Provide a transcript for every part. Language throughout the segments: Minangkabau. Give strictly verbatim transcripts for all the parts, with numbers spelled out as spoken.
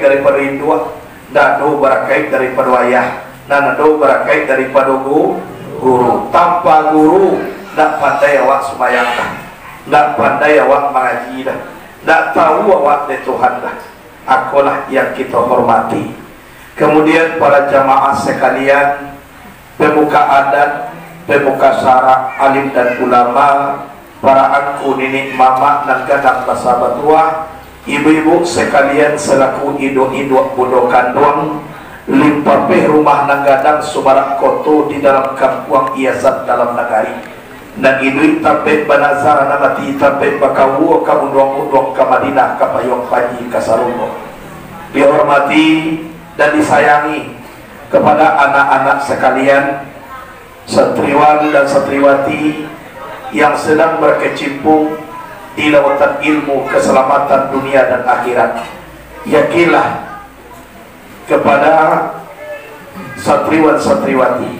daripado induak, ndak ado barakaik daripado ayah, nan ado barakaik daripado gu-, guru. Tanpa guru, ndak pandai awak sumbayang dah, ndak pandai awak mangaji dah, ndak tahu awak dek Tuhan dah. Akolah yang kito hormati. Kemudian, para jamaah sekalian, pemuka adat, pemuka syarak, alim dan ulama, para angku, niniak mamak nan gadang basa batuah, ibu-ibu sekalian selaku induak-induak bundo kanduang, limpapeh rumah nan gadang sumarak koto di dalam kampuang iyasan dalam nagari. Nan iduik tapek banazar, nan mati tapek bakaua, ka unduang-unduang ka Madinah, ka payuang panji ka sarugo. Dihormati dan disayangi kepada anak-anak sekalian, santriwan dan santriwati yang sedang berkecimpung di lautan ilmu keselamatan dunia dan akhirat. Yakinlah kepada santriwan-santriwati,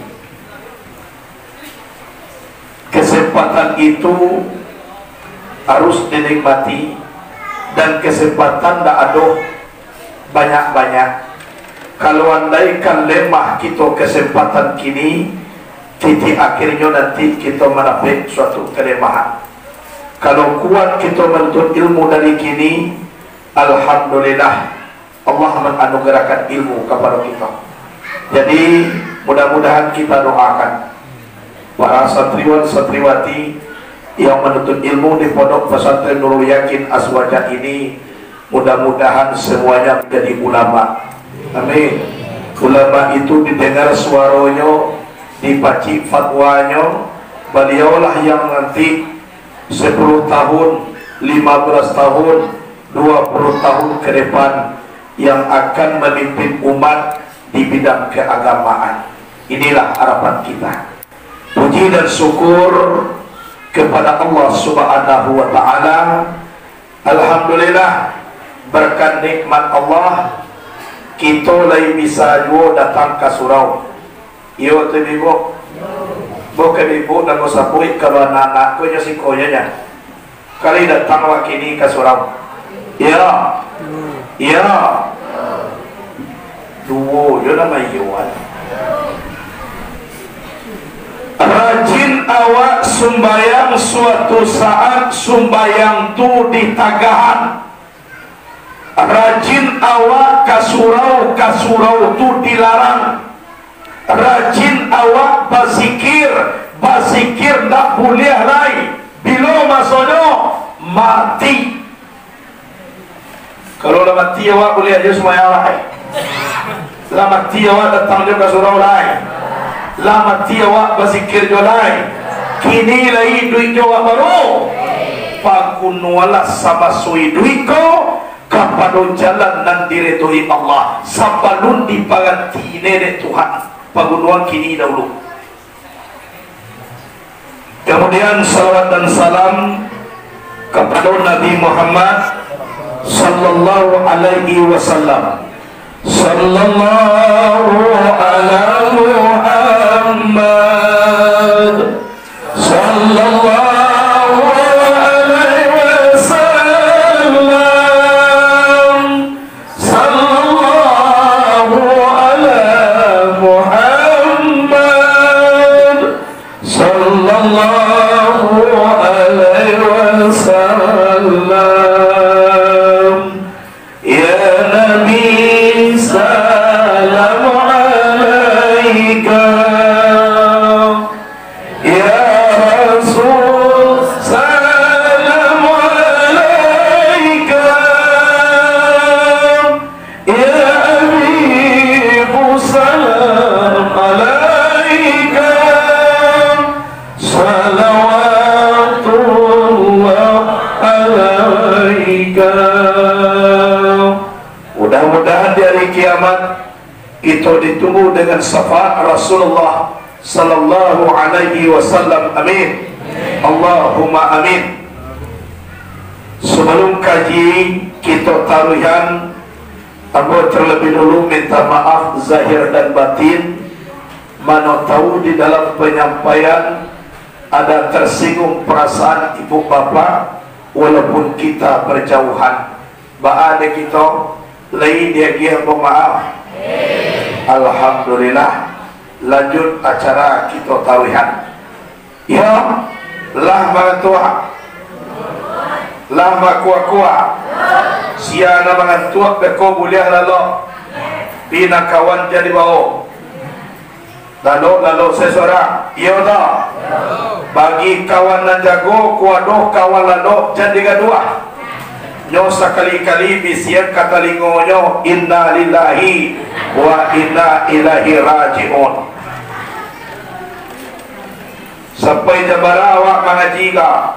kesempatan itu harus dinikmati, dan kesempatan ndak ado banyak-banyak. Kalau andaikan lemah kito kesempatan kini, titik akhirnyo nanti kito mandapek suatu kelemahan. Kalau kuat kito manuntut ilmu dari kini, alhamdulillah, Allah manganugerahkan ilmu kapado kito. Jadi, mudah-mudahan kita doakan para santriwan santriwati yang menuntut ilmu di Pondok Pesantren Nurul Yakin Aswaja ini, mudah-mudahan semuanya menjadi ulama. Amin. Ulama itu didengar suaronyo, dipacik fatwanyo, baliaulah yang nanti sepuluh tahun, lima belas tahun, dua puluh tahun ke depan yang akan memimpin umat di bidang keagamaan. Inilah harapan kita. Puji dan syukur kepada Allah Subhanahu wa Ta'ala. Alhamdulillah, berkat nikmat Allah, kito lai bisa juo datang ka surau. Iyo tu, Ibu. Bukan Ibu dan Bosapuik, kalau anak-anak ko nyo siko nyo nya. Kali datang wak kini ka surau. Ya. Ya. Duo, yo nama iyo, wan. Rajin awak sumbayang, suatu saat sumbayang tu ditagahan. Rajin awak ka surau, ka surau tu dilarang. Rajin awak bazikir, bazikir ndak buliah lai. Bilo masonyo? Mati. Kalau lah mati awak, buliah jo sumbayang lai. Lah mati awak, datang jo ka surau lai. Lah mati awak, bazikir jo lai. Kini lai iduik jo awak baru. Pagunolah samaso iduik ko kapado jalan nan diredoi Allah, sabalun dipaganti dek Tuhan. Pagunoan kini dahulu. Kemudian, salawat dan salam kepada Nabi Muhammad sallallahu alaihi wasallam. Sallallahu ala Muhammad. Sallallahu alaihi wasallam. Sallallahu ala Muhammad. Sallallahu alaihi wasallam. Ya Nabi, salam alaika. Ya Rasul, salam alaika. Ya Habibu, salam alaika. Salawatullah alaika. Mudah-mudahan di hari kiamat, kito ditunggu dengan syafaat Rasulullah sallallahu alaihi wasallam. Amin. Allahumma amin. Sebelum kaji kito taruihan, ambo terlebih dulu minta maaf zahir dan batin. Mano tahu di dalam penyampaian ada tersinggung perasaan ibu bapak, walaupun kita berjauhan. Baa dek kito, Lai diagiah ambo maaf. Alhamdulillah. Lanjut acara kito taruihan. Iyo, lah mangantuak. Lah bakuak-kuak. Sia nan mangantuak beko buliah lalok. Pi nan kawan jan dibao. Lalok-lalok se surang, iyo toh? Bagi kawan nan jago, kok ado kawan lalok, jan digaduah. Nyo sakali-kali bisian ka talingonyo, "Innalillahi wa inna ilaihi raji'un." Sampai jam bara awak mangaji ka?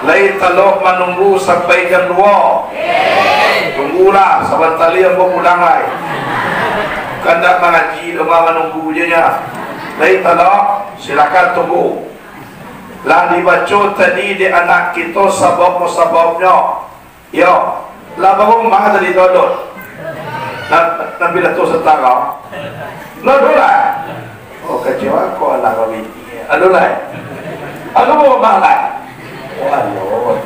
Lai talok manunggu sampai jam duo? Tunggulah, sabanta lai ambo pulang lai. Kandak mangaji, cuma manunggu je nyo. Lai talok, silakan tunggu. Lah dibaco tadi dek anak kito sabab-musababnyo. Iyo, lah barumah tadi tu, Dot? Nan, nan pidato setara. Lah, Dot, lah. Oh, kecewa ko anak babini. Aduh, lah. Aduh, barumah, lah. Oh, aduh.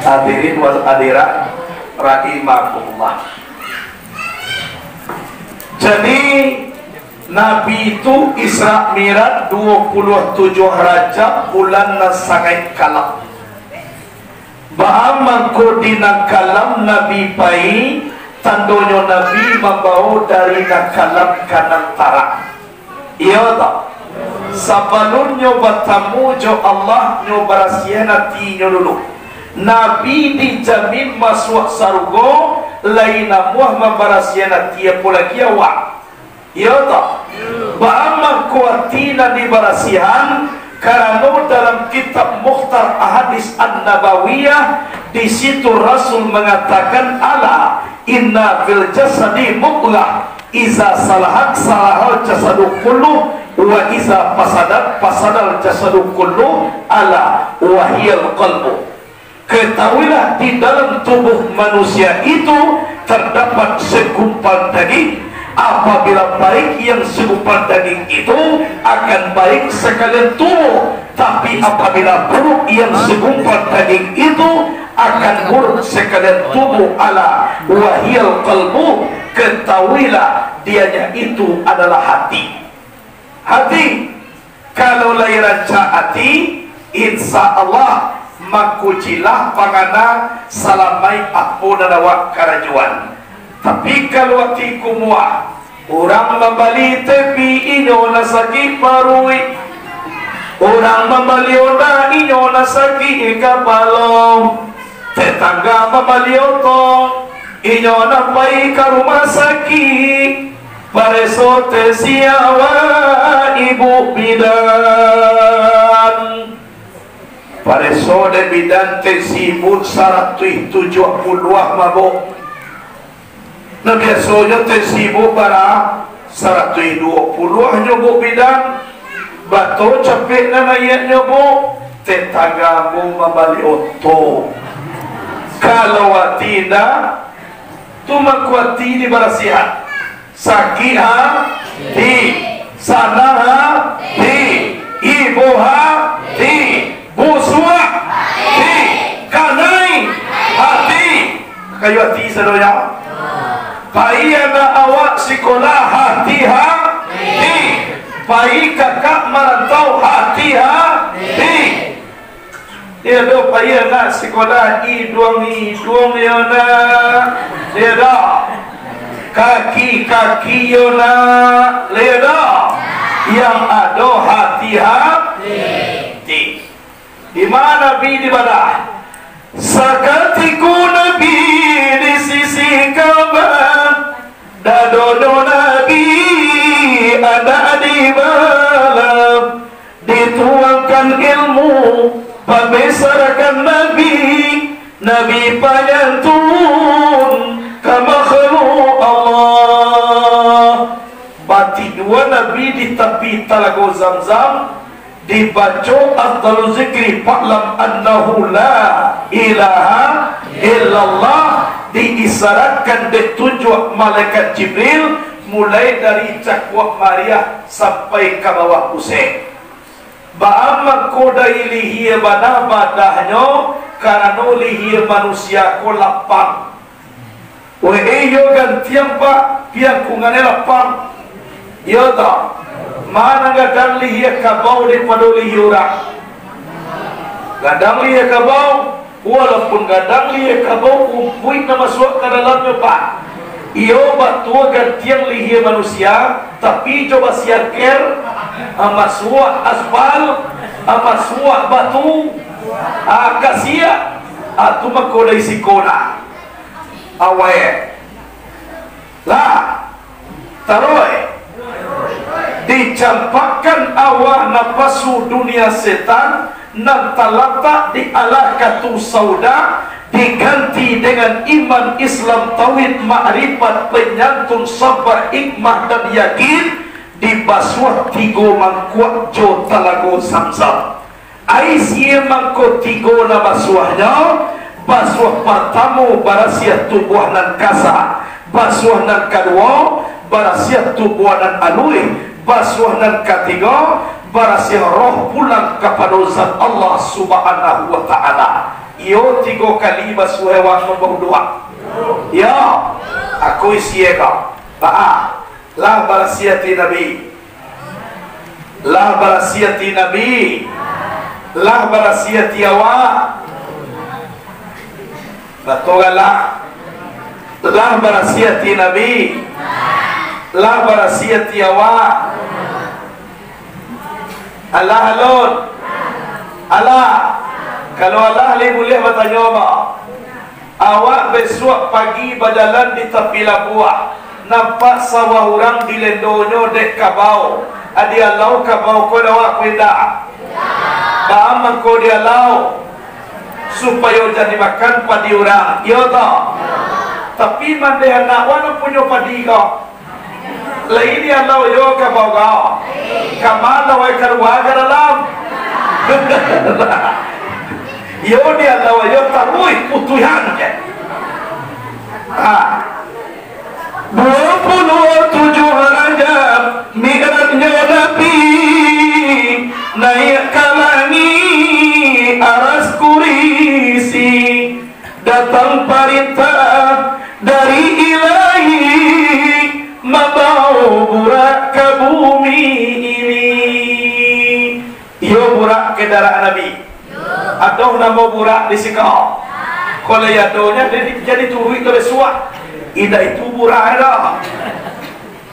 Hadirin wal hadirat rahimakumullah. Jadi, Nabi tu Isra Mi'raj dua puluh tujuh Rajab, bulan nan sangaik kalam. Baa mangko di nan kalam Nabi pai, tandonyo Nabi mambawo dari nan kalam ka nan tarang. Iyo toh? Sabalunnyo batamu jo Allah, nyo barasiahan atinyo dulu. Nabi dijamin masuak sarugo, lai namuah mambarasiahan ati, apo lagi awak. Iyo toh? Baa mangko ati nan dibarasiahan? Karano dalam kitab Mukhtar Ahadits An-Nabawiyah, di situ Rasul mangatakan, "Ala inna fil jasadi mudghah, iza salahat salahal jasadu kullu, wa iza fasadat fasadal jasadu kullu, ala wa hiyal qalbu." Ketahuilah, di dalam tubuh manusia itu terdapat segumpal daging. Apabila baik yang segumpal daging itu, akan baik sekalian tubuh, tapi apabila buruk yang segumpal daging itu, akan buruk sekalian tubuh. Ala wahiyal qalbu, ketahuilah, dianya itu adalah hati. Hati. Kalau lai rancak ati, insya Allah, makujilah pangana salamaik apo nan awak karajoan. Tapi kalau ati kumuah, urang mambali tepi, inyo nan sakik paruik. Urang mambali onda, inyo nan sakik kapalo. Tetangga mambali oto, inyo nan pai ka rumah sakik. Pareso tensi awak, Ibu Bidan. Pareso dek Bidan, tensi Ibu saratuih tujuah puluah mah, Bu. Nah, biasonyo tensi Ibu bara? Saratuih duo puluah nyo, Bu Bidan. Bato capek nan naiaknyo, Bu. Tetangga ambo mambali oto. Kalau ati indak, tu mangko ati dibarasiahan. Sakik hati, sanang hati, ibo hati, busuak hati, kanai hati. Kayo hati sadonyo. Pai anak awak sikolah, hati-hati. Pai kakak marantau, hati-hati. Iyo doh, pai anak sikolah, iduang-iduang yo nak, iyo doh, kaki-kaki yo nak, iyo doh, yang ado hati-hati. Di ma Nabi dibadah? Sakatiko Nabi di sisi Ka'bah, dadonyo Nabi anak dibalah. Dituangkan ilmu, pambesarkan Nabi, Nabi panyantun ka makhluk Allah. Batidua Nabi di tapi talago Zamzam, dibaco afdalu zikri, "Fa'lam annahu la ilaha illallah," diisyaratkan dek tunjuak malaikat Jibril, mulai dari cakuak mariah sampai ka bawah pusek. Baa mangko dai lihia bana badahnyo, karano lihia manusia ko lapang. Weh, iyo gantiang, Pak, piangkungan e lapang. Iyo toh? Ma nan gadang lihia kabau daripado lihia urang? Gadang lihia kabau. Walaupun gadang lihia kabau, umpuik nan masuak ka dalamnyo, Pak. Iyo, batua gantiang lihia manusia, tapi jo basiangker, ah, masuak aspal, ah, masuak batu, ah, kasiak, ah, tu mako dari siko nah. Aweh. Lah. Taruih. Dicampakkan awak napasu dunia setan nan talatak di alah katu sauda, diganti dengan iman, Islam, tauhid, makrifat, penyantun, sabar, hikmah, dan yakin, dibasuah tigo mangkuak jo talago Zamzam. Ai sie mangko tigo nan basuahnyo, basuah partamo barasiah tubuah nan kasa, basuah nan kaduo barasiah tubuah nan aluih, basuah nan katigo barasiah roh pulang kapado Zat Allah Subhanahu wa Ta'ala. Iyo, tigo kali basuah awak nan bauduak. Iyo, aku isie ko. Baa? Lah barasiah ati Nabi. Lah barasiah ati Nabi. Lah barasiah ati awak. Batua lah. Lah barasiah ati Nabi. Lah barasiah ati awak. Alah alun. Alah. Kalau alah, lai buliah batanyo, ba. Awak bisuak pagi bajalan di tapi labuah, nampak sawah urang dilendonyo dek kabau. A, dialau kabau ko dek awak ko indak? Baa mangko dialau? Supayo jan dimakan padi urang, iyo toh? Tapi mandeh anak wak nan punyo padi ko. Lai dialau yo kabau ko? Ka ma, lai kalua ka dalam? Yo dialau yo taruih putuihan je. Ha. Dua puluh tujuh Rajab, Mi'rajnyo Nabi, naiak ka langik aras kurisi. Datang parintah dari Ilahi, mambawo burak ka bumi ini. Iyo, burak kendaraan Nabi. Ado namo burak di siko? Kalau adonyo, jadi, jadi turuik tu bisuak. Indak itu burak ado.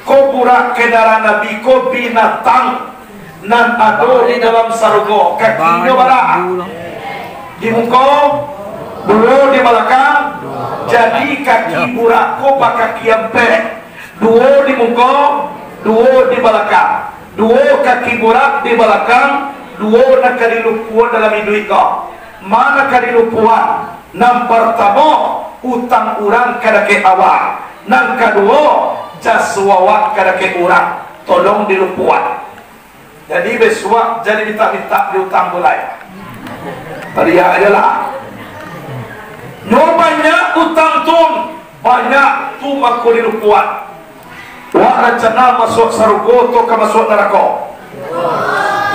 Ko burak kendaraan Nabi ko binatang nan ado di dalam sarugo, kakinyo bara? Di muko, duo di balakang. Jadi kaki burak ko bakaki ampek, duo di muko, duo di balakang. Duo kaki burak di balakang, duo nan ka dilupuan dalam iduik ko. Ma nan ka dilupuan? Nan partamo, utang urang ka dakek awak. Nan kaduo, jaso awak ka dakek urang. Tolong dilupuan. Jadi bisuak jan mintak-mintak di utang tu lai. Padiak ajo lah. Nyo banyak utang tu, banyak tu mako dilupuan. Wak rancana masuak sarugo atau ka masuak narako?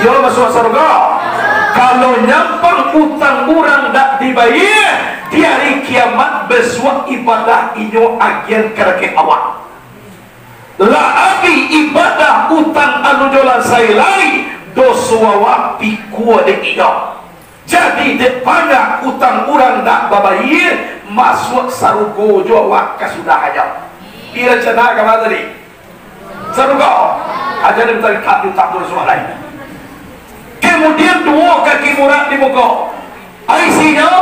Yo, masuak sarugo. Kalau nyampang utang urang dak dibayia, di ari kiamat bisuak ibadah inyo agiahan ka dakek awak. Lah abih ibadah utang alun jo lasai lai, doso awak pikua dek inyo. Jadi, dek banyak utang urang dak babayia, masuak sarugo jo awak kasudahannyo. Pi rancana ka ma tadi? Sarugo. Aja den tadi tak utang tu suah lai. Kemudian, duo kaki burak di muko. Isinyo,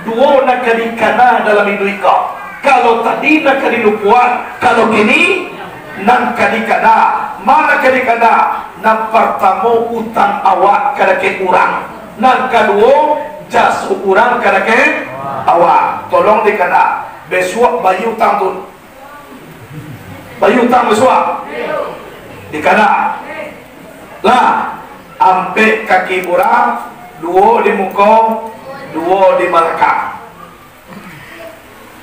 duo nan ka dikana dalam iduik ko. Kalau tadi nan ka dilupuan, kalau kini nan ka dikana. Ma nan ka dikana? Nan partamo, utang awak ka dakek urang. Nan kaduo, jaso urang ka dakek awak. Tolong dikana. Bisuak bayia utang tu. Bayia utang bisuak. Dikana. Lah, ampek kaki burak, duo di muko, duo di balakang.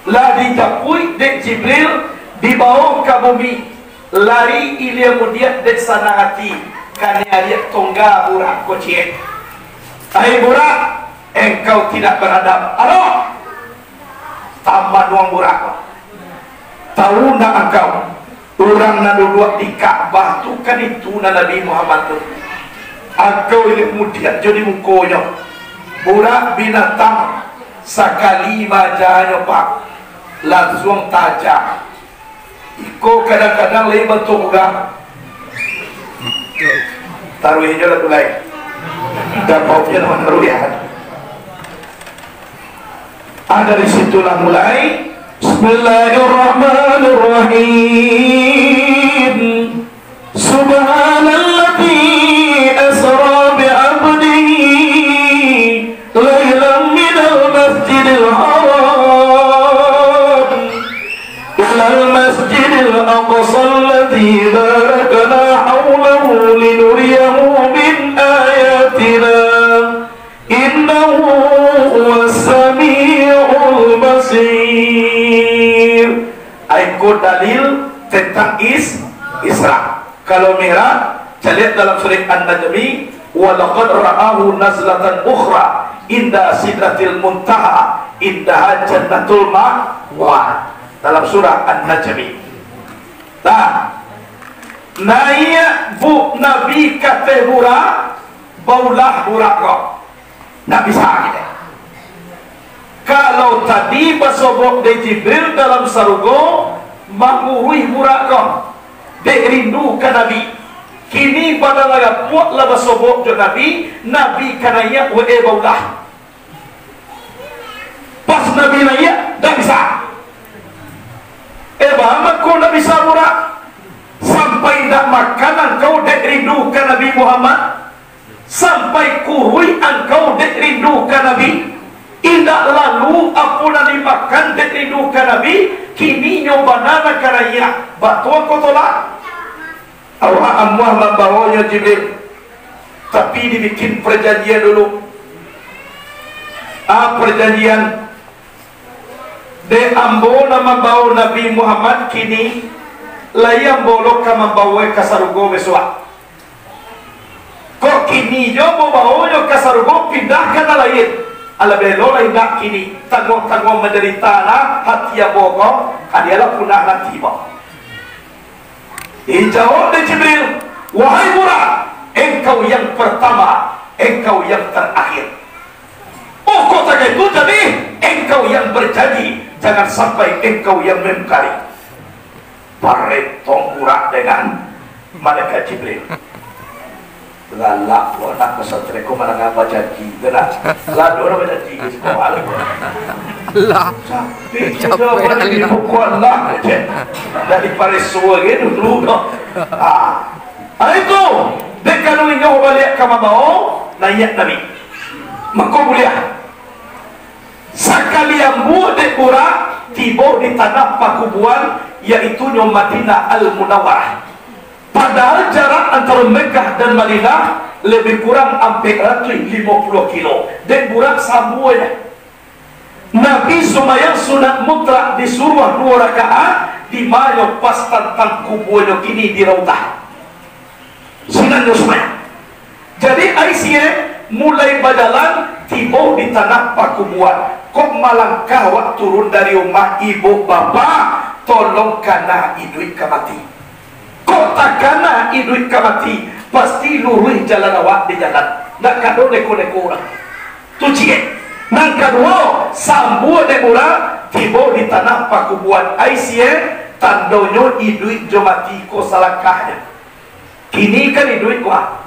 Lah dijapuik dek Jibril, dibawo ka bumi, lari ilia mudiak dek sanang ati, kanai ariak tongga burak ko ciek. Hai burak, engkau tidak beradab. Aduh! Tambah nuang burak ko. Tahu ndak angkau, urang nan duduak di Ka'bah tu kan itu nan Nabi Muhammad tu. Angkau iliak mudiak jo di mukonyo. Burak binatang sakali maajanyo, Pak, lansuang taajak. Iko kadang-kadang lai bantuak urang. Taruih jo lah tu lai. Dapauknyo lah manaruih. Ah, dari situlah mulai. Bismillahirrahmanirrahim. Subhanalladzi asra bi abdihi lailan minal masjidil haram ilal masjidil aqsa alladzi barakna haulahu linuriyahu min ayatina. Innahu huwas sami'ul basir. Iko dalil tentang is-, Isra. Kalau Mi'raj, caliak dalam surah An-Najmi, "Wa laqad ra'ahu nazlatan ukhra inda sidratil muntaha, indaha jannatul ma'wa." Dalam surah An-Najmi. Nah, naiak bu Nabi ka ateh burak, baulah burak ko. Ndak bisa kito. Kalau tadi basobok dek Jibril dalam sarugo, manguruih burak ko, dek rindu ka Nabi. Kini badan lah rapuak lah basobok jo Nabi, Nabi ka naiak, wae baulah. Pas Nabi naiak, ndak bisa. Eh, baa mangko ndak bisa burak? Sampai ndak makan angkau dek rindu ka Nabi Muhammad? Sampai kuruih angkau dek rindu ka Nabi? Indak lalu apo nan dimakan dek rindu ka Nabi, kini nyo bana nan ka naiak, batua ko tolak? Awak amuah mambaonyo Jibril, tapi dibikin parjanjian dulu. Ah, parjanjian, dek ambo nan mambao Nabi Muhammad kini, lai ambo lo ka mambao ka sarugo bisuak. Kok kini jo ambo baonyo ka sarugo, pindah ka nan lain. Alah belo lah indak kini, tangguang-tangguang mandarita lah hati ambo ko, adialah punah nanti, bo. Dijawab dek Jibril, "Wahai Burak, engkau yang pertama, engkau yang terakhir. Oh, kok takah itu jadi, engkau yang berjanji, jangan sampai engkau yang mengingkari." Barentong Burak dengan malaikat Jibril. Galak ko anak pesantren ko mandanga bajanji, galak. Lah, ado urang bajanji di sikolah. Lah. Capek. Capek, jawaban di Allah. Buku Allah je. Dari pareso lagi dulu. Ah. Hari tu, dek kanu inyo baliak ka mambao, naiak Nabi. Mako buliah. Sakali ambuak dek Burak, tibo di tanah pakubuan, yaitunyo Madinah Al-Munawwarah. Padahal jarak antaro Mekah dan Madinah lebih kurang ampek ratuih limo puluah kilo. Dek Burak sambua nyo. Nabi sumbayang sunat mutlak disuruah duo rakaat, di ma nyo pas tantang kubuanyo kini di Raudhah. Sinan nyo sumbayang. Jadi, ai sie mulai bajalan, tibo di tanah pakubuan. Kok malangkah awak turun dari umah, ibuk bapak, tolong kana iduik ka mati. Kok takana iduik ka mati, pasti luruih jalan awak di jalan. Ndak kado neko-neko urang. Tu ciek. Nan kaduo, sambua dek Burak, tibo di tanah pakubuan. Ai sie, tandonyo iduik jo mati ko salangkah nyo. Kini kan iduik ko, ah.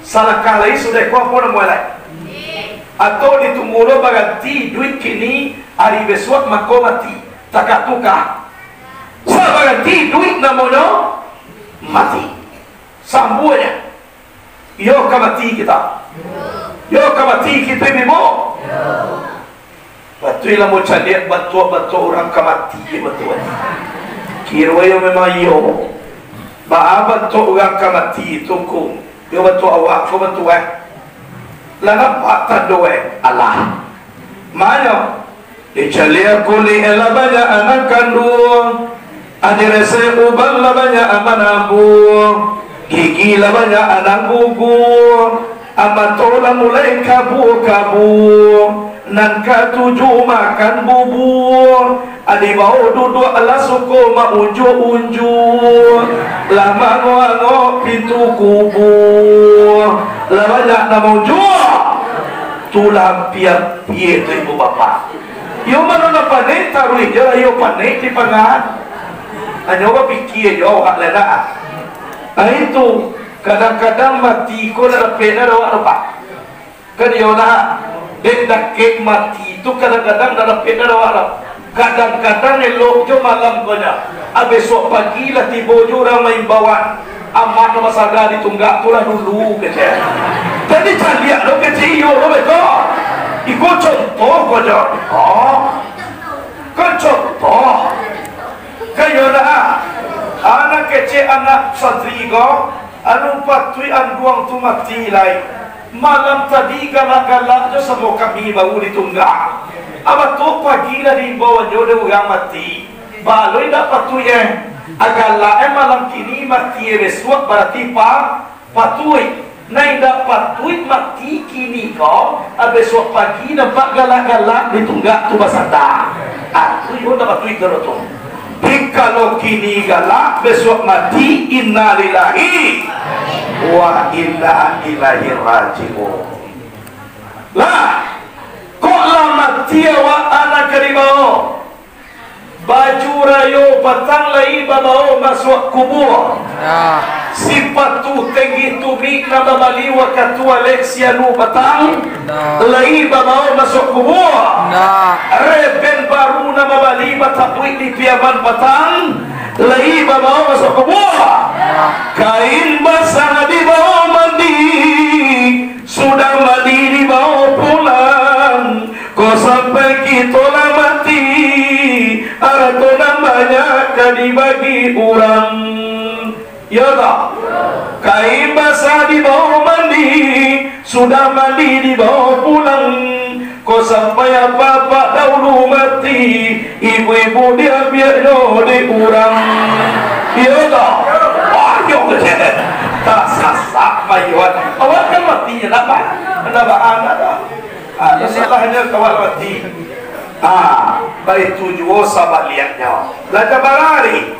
Salangkah lai sudah ko, apo namo lai? Atau ditunggu lo baranti iduik kini, ari bisuak mako mati. Takah tu kah? Sa baranti iduik namonyo mati. Sambuanyo. Iyo ka mati kito? Iyo ka mati kito, Ibu? Batuih lah, mau caliak bantuak-bantuak urang ka mati, batuih. Kiro yo memang iyo. Baa bantuak urang ka mati tu, Ngku? Yo bantuak awak ko, bantuak, eh. Lah nampak tando, eh? Alah. Ma nyo? Dicaliak kulik lah banyak nan kanduang, ah, diresek uban lah banyak nan manambuang, gigi lah banyak nan guguang, ah, mato lah mulai kabua-kabua, Nan katuju makan bubua, adi bao duduak lah suko maunjuak-unjuak, lah mangok-angok pintu kubua, lah banyak nan maunjuak. Tu lah ampia-ampia tu ibu bapak. Iyo mano nan panek taruih jo lah iyo panek di pangan. Hanyo bapikia jo awak lah nak. Nah itu, kadang-kadang mati ko lah dapek nak awak tu, Pak. Kan iyo nah, dek dakek mati tu kadang-kadang dak dapek dak awak lah. Kadang-kadang elok jo malam ko nyo. Ah, besok pagi lah tibo jo urang maimbauan. Amak nan basada di tunggak tu lah dulu, kecek. Jadi caliak lo kecek iyo lo beko. Iko contoh ko nyo. Oh. Ko contoh. Kayo nah. Anak kecek anak santri ko. Anu patuik anduang tu mati lai. Malam tadi galak-galak jo samo kami baru di tunggak. Abah tu pagi lah diimbau anyo dek urang mati. Baloi dak patuik eh. Agalak eh malam kini mati eh besuak barati pa-, patuik. Nah indak patuik mati kini ko, ah, besuak pagi nampak galak-galak di tunggak tu basanda. Ah, tu iyo dak patuik tu tu. Jikalau kini galak, besuak mati, innalillahi wa inna ilaihi raji'un. Lah, kok lah mati awak anak ka dibawa? Baju rayo patang lai babawa masuak kubua. Nah. Sipatu tenggi tumik nan babali wakatu alek sianu patang. Nah. Lai babawa masuak kubua. Nah. Reben baru nan babali batapuik di Piaman patang, lai babawa masuak kubua. Nah. Kain basah dibawa mandi, sudah mandi dibawa pulang. Kok sampai kito lah mati, arato nan banyak ka dibagi urang. Iyo toh? Kain basah dibawa mandi, sudah mandi dibawa pulang. Kok sampai apak-apak dahulu mati, ibu-ibu diambiaknyo dek urang. Iyo toh? Wah, iyo. Tasasak mayuan. Awak kan mati nyo, ndak ba-, ndak ba-, ndak ba-, ah, tasalahnyo ka awak mati. Ah, baitu juo sabaliaknyo. Lah jan barari.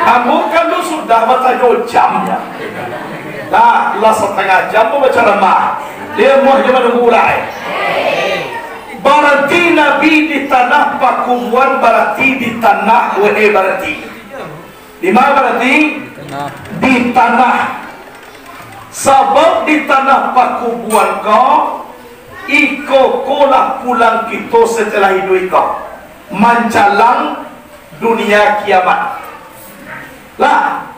Ambo kan tu sudah batanyo jam, yo. Nah, lah satangah jam tu bacaramah. Dia muah je manunggu lai. Barati Nabi di tanah pakubuan, barati di tanah, we, barati. Di ma barati? Tanah. Di tanah. Sabab di tanah pakubuan ko, iko ko lah pulang kito setelah iduik ko, manjalang dunia kiamat. Lah,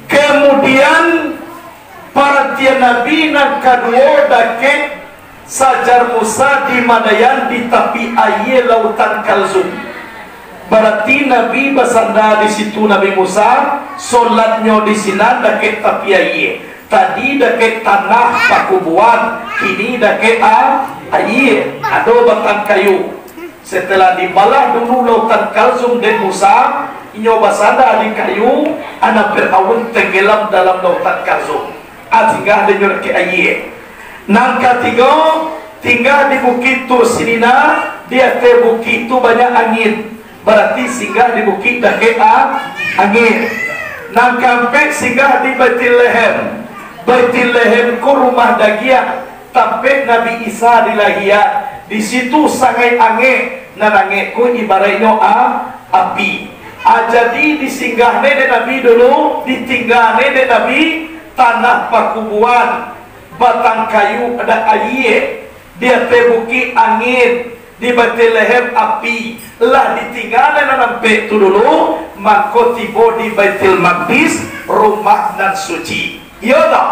kemudian, paratian Nabi nan kaduo dakek Sajar Musa di Madayan di tapi aia Lautan Kalzum. Barati Nabi basanda di situ, Nabi Musa, solatnyo di sinan dakek tapi aia. Tadi dakek tanah pakubuan, kini dakek a-, aia, ado batang kayu. Setelah dibalah dulu Lautan Kalzum dek Musa, inyo basanda di kayu, anak Firaun tenggelam dalam Lautan Kalzum. Ah, singgah dek nyo dakek aia. Nan katigo, singgah di Bukik Tur Sinina, di ateh bukik tu banyak angin. Barati singgah di bukik dakek a-, angin. Nan kaampek, singgah di Baitul Laham. Baitul Laham ko rumah dagiah, tampek Nabi Isa dilahian. Di situ sangaik angek, nan angek ko ibaraiknyo a-, api. A, jadi disinggah ne dek Nabi dulu, ditingga ne dek Nabi tanah pakubuan, batang kayu, ado aia, di ateh bukik angin, di Baitul Laham api, lah ditingga ne nan ampek tu dulu, mangko tibo di Baitul Maqdis, rumah nan suci. Iyo toh?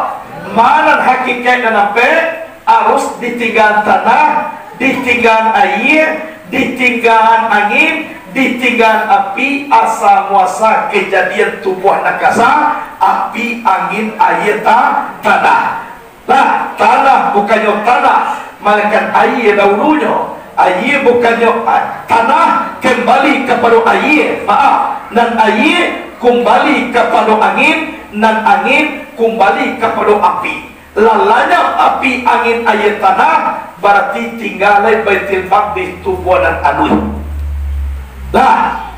Ma nan hakikaik nan ampek, arus ditinggaan tanah, ditinggaan aia, ditinggaan angin, ditinggaan api, asa muasa kejadian tubuah nan kasa, api, angin, aia, ta-, tanah. Lah, tanah bukannyo tanah, malainkan aia dahulunyo. Aia bukannyo, a, tanah kembali kapado aia, maaf, nan aia kumbali kapado angin, nan angin kumbali kapado api. Lah lanyap api, angin, aia, tanah, barati tingga lai Baitul Maqdis, tubuah nan aluih. Lah,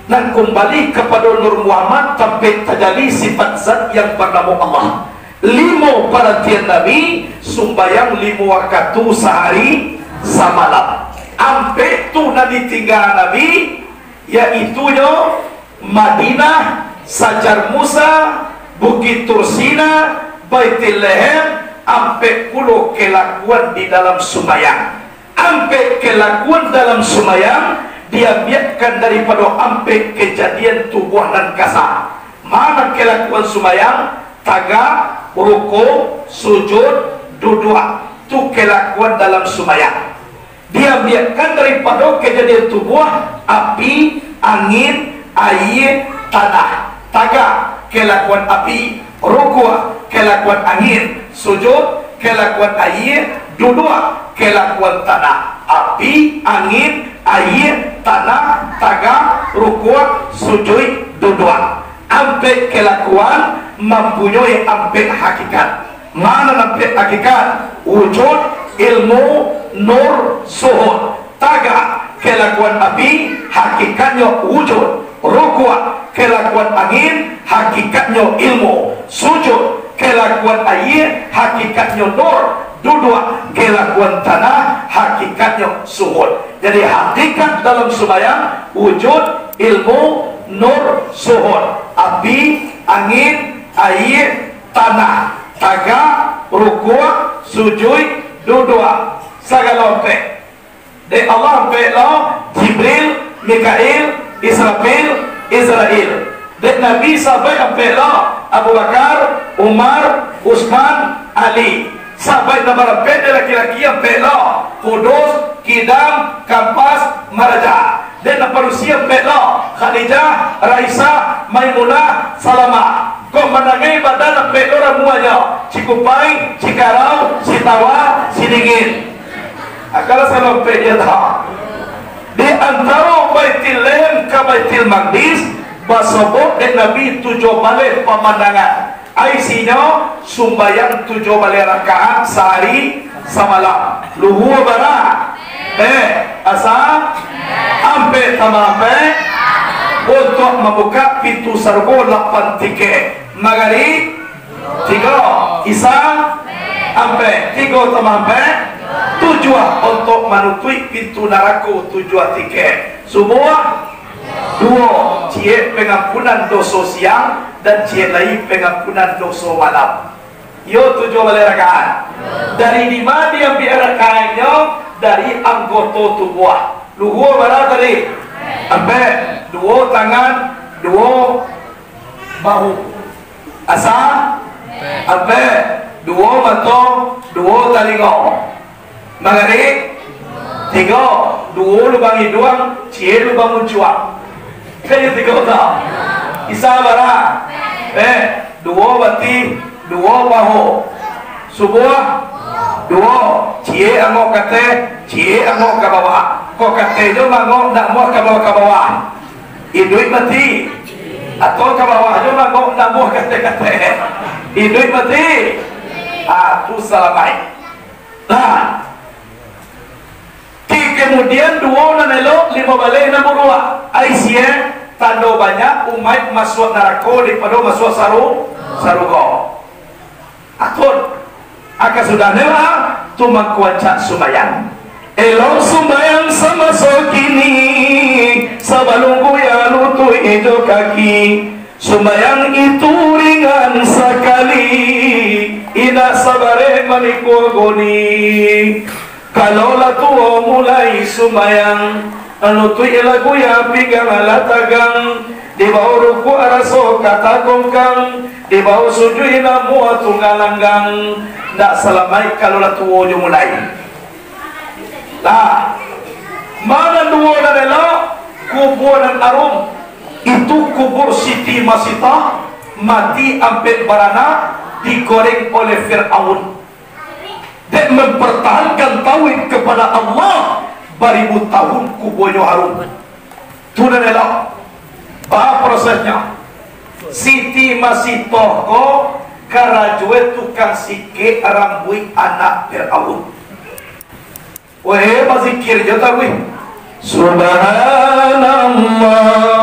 nan kumbali kapado Nur Muhammad, tampek tajali sifat Zat yang banamo Allah. Limo parantian Nabi, sumbayang limo wakatu sahari samalam. Ampek tu nan ditingga Nabi, yaitunyo Madinah, Sajar Musa, Bukik Tursina, Baitul Laham, ampek pulo kalakuan di dalam sumbayang. Ampek kalakuan dalam sumbayang diambiakkan daripado ampek kajadian tubuah nan kasa. Mana kalakuan sumbayang? Tagak, rukuk, sujud, duduak. Tu kalakuan dalam sumbayang. Diambiakkan daripado kajadian tubuah, api, angin, aia, tanah. Tagak, kalakuan api, rukuk, kalakuan angin, sujud, kalakuan aia, duduak, kalakuan tanah. Api, angin, aia, tanah, tagak, rukuk, sujud, duduak. Ampek kalakuan mampunyoi ampek hakikat. Mana ampek hakikat? Wujud, ilmu, nur, suhud. Tagak, kalakuan api, hakikatnyo wujud. Rukuk, kalakuan angin, hakikatnyo ilmu. Sujud, kalakuan aia, hakikatnyo nur. Duduak, kalakuan tanah, hakikatnyo suhud. Jadi, hakikat dalam sumbayang, wujud, ilmu, nur, suhud. Api, angin, aia, tanah, tagak, rukuk, sujud, duduak, sagalo ampek. Dek Allah ampek lo, Jibril, Mikail, Israfil, Izrail. Dek Nabi sabaik ampek lo, Abu Bakar, Umar, Utsman, Ali. Sabaik nan barampek dek laki-laki ampek lo, Kudus, Kidam, Kampas, Maraja. Dek nan padusi ampek lo, Khadijah, Raisah, Maimunah, Salamah. Kok mandangai badan ampek lo ramuanyo, Cikupai, Cikarau, Sitawa, Sidingin. Akal salah ampek dia tahu. Di antaro Baitul Laham ka Baitul Maqdis, basobok dek Nabi tujuah baleh pamandangan. Isinyo sumbayang tujuah baleh rakaat sahari samalam. Luhua bara? Ampek. Asa? Ampek tambah ampek. Untuak mambukak pintu sarugo lapan tikek. Magarib? Tigo. Isa? Ampek. Tigo tambah ampek? Tujuah. Untuak manutuik pintu narako tujuah tikek. Subuah? Duo, ciek pengampunan doso siang, dan ciek lai pengampunan doso malam. Iyo tujuah baleh rakaat. Dari dima diambiak rakaatnyo? Dari anggoto tubuah. Luhua bara tadi? Ampek. Duo tangan, duo bahu. Asa? Ampek. Duo mato, duo talingo. Magarib? Tigo. Duo lubang iduang, ciek lubang muncuang. Kan iyo tigo tau? Isa bara? Eh, duo batih, duo paho. Subuah? Duo. Ciek angok kateh, ciek angok ka bawah. Kok kateh jo mangok ndak muah ka bawah, ka bawah. Iduik mati? Atau ka bawah jo mangok ndak muah kateh-kateh? Iduik mati? Ah, tu salamaik. Nah, ki-, kemudian duo nan elok, limo baleh nan buruak. Ai siye, tando banyak umaik masuak narako daripado masuak saru-, sarugo. Atun, aka sudah nela, tu mangko ancak sumbayang. Elok sumbayang samaso kini, sabalun buya lutuik jo kaki. Sumbayang itu ringan sakali, indak sabareh mamikua goni. Kalau lah tuo mulai sumbayang, lutuik lagu ya pinggang lah tagang, di bawah rukuk raso ka tagongkang, di bawah sujuik namuah tunggang langgang, ndak salamaik kalau lah tuo jo mulai. Lah, ma nan duo nan elok, kubua nan arum, itu kubur Siti Masitah, mati ampek baranak, digoreng oleh Fir'aun. Dek mempertahankan tauhid kepada Allah, baribu tahun kubuanyo harum. Tu nan elok. Ba prosesnyo. Siti Masitoh ko karajoe tukang sikek rambuik anak Firaun. Weh, bazikir jo taruih. Subhanallah,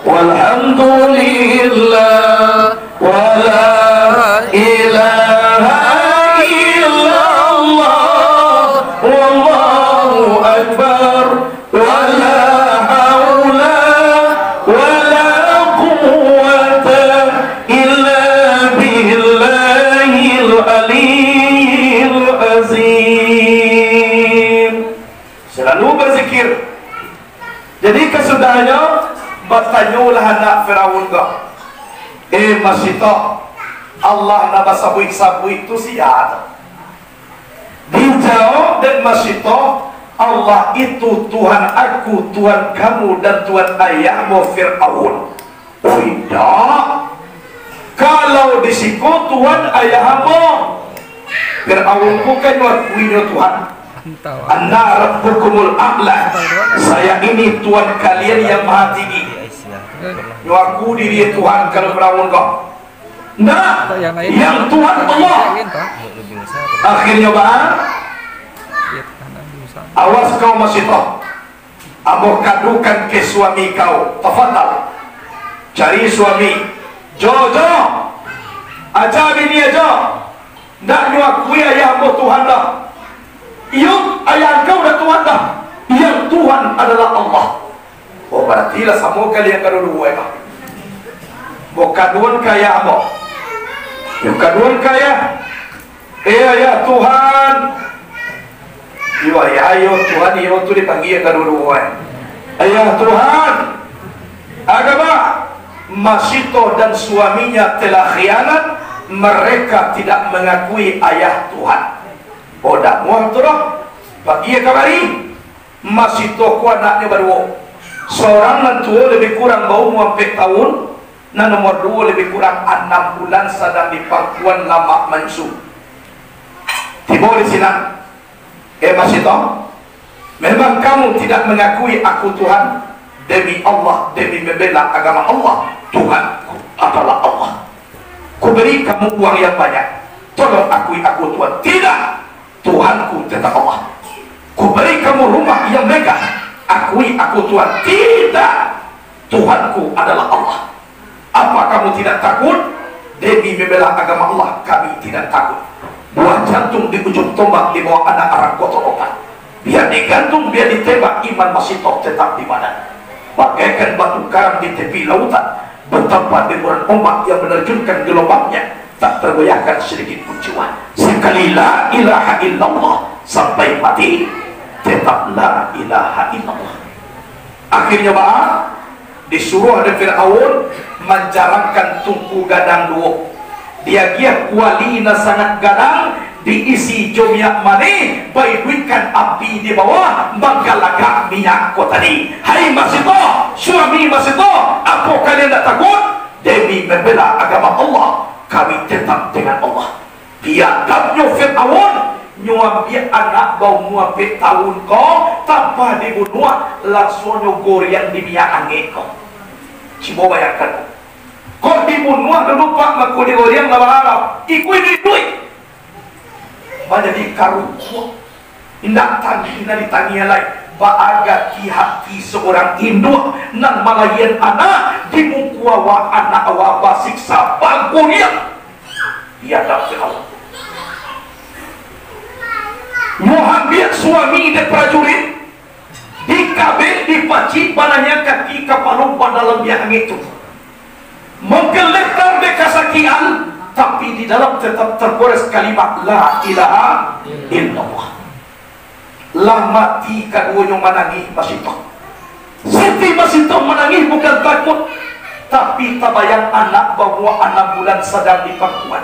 walhamdulillah, wala ilaha illallah, wallahu akbar, wala haula wala quwwata illa billahil aliyyil azim. Salalu bazikir. Jadi, kasudahannyo, batanyolah anak Firaun ko, "Eh, Masitoh, Allah nan basabuik-sabuik tu sia tu?" Dijawab dek Masitoh, "Allah itu Tuhan aku, Tuhan kamu, dan Tuhan ayahmu Firaun." "Oh, indak. Kalau di siko Tuhan ayah ambo, Firaun ko kan nyo akui nyo Tuhan. Ana rabbukumul a'la. Saya ini Tuhan kalian yang maha tinggi." Nyo aku diri Tuhan kalau Firaun ko. Ndak, yang Tuhan Allah. Akhirnyo, ba, awas kau Masitoh. Ambo kadukan ka suami kau. Tafadhal. Cari suami. Jo, jo. Aja bini aja. Ndak nyo akui ayah ambo Tuhan doh. Iyo, ayah angkau ndak Tuhan doh. Yang Tuhan adalah Allah. Oh, barati lah samo kalian kaduo-duo, eh, bah. Ambo kaduan ka ayah ambo. Yo kaduan ka ayah. Eh, ayah Tuhan. Iyo, ayah, iyo, Tuhan, iyo tu dipanggia kaduo-duo, eh. Ayah Tuhan. Agama. Masitoh dan suaminya telah khianat, mereka tidak mengakui ayah Tuhan. Oh, dak muah tu doh. Pagi kamari, Masitoh ko anaknyo baduo. Sorang nan tuo lebih kurang baumua ampek taun, nan nomor duo lebih kurang anam bulan, sadang di pangkuan lamak mansu. Tibo di sinan, "Eh, Masitoh, memang kamu tidak mengakui aku Tuhan? Demi Allah, demi membela agama Allah, Tuhanku adalah Allah. Kuberi kamu uang yang banyak, tolong akui aku Tuhan." "Tidak! Tuhanku tetap Allah. Kuberi kamu rumah yang megah, akui aku Tuhan." "Tidak! Tuhanku adalah Allah." "Apa kamu tidak takut? Demi membela agama Allah, kami tidak takut. Buah jantung di ujung tombak dibawa anak arang koto opat. Biar digantung, biar ditembak, iman Masitoh tetap di badan. Bagaikan batu karang di tepi lautan, betapa deburan ombak yang menerjunkan gelombangnya, tak tergoyahkan sedikit pun jua. Sekali la ilaha illallah, sampai mati, tetap la ilaha illallah." Akhirnyo, ba, disuruah dek Firaun manjarangkan tungku gadang duo. Diagiah kuali nan sangat gadang, diisi jo minyak manih, baiduikkan api di bawah, manggalagak minyak ko tadi. Hai Masitoh, suami Masitoh, apo kalian ndak takut? Demi membela agama Allah, kami tetap dengan Allah. Biadabnyo Firaun, nyo ambiak anak baumua ampek taun ko, tanpa dibunuah, langsuangnyo goreang di minyak angek ko. Cubo bayangkan, kok dibunuah dulu, Pak, mako digoreang lah baharap. Iko iduik-iduik. Manjadi karukuak. Indak tangih nan ditangih lai. Baa gaki hati saurang induak nan malahian anak, di muko awak anak awak basiksa, bagoreang. Di adap Allah. Nyo ambiak suami dek prajurit, dikabek, dipacik, bananyo kaki kapalo padalam minyak angek tu. Manggeletar dek kasakian, tapi di dalam tetap tergores kalimat la ilaha illallah. Lah mati kaduonyo manangih Masitoh. Siti Masitoh manangih bukan takuik, tapi tabayang anak baumua anam bulan sadang di pangkuan.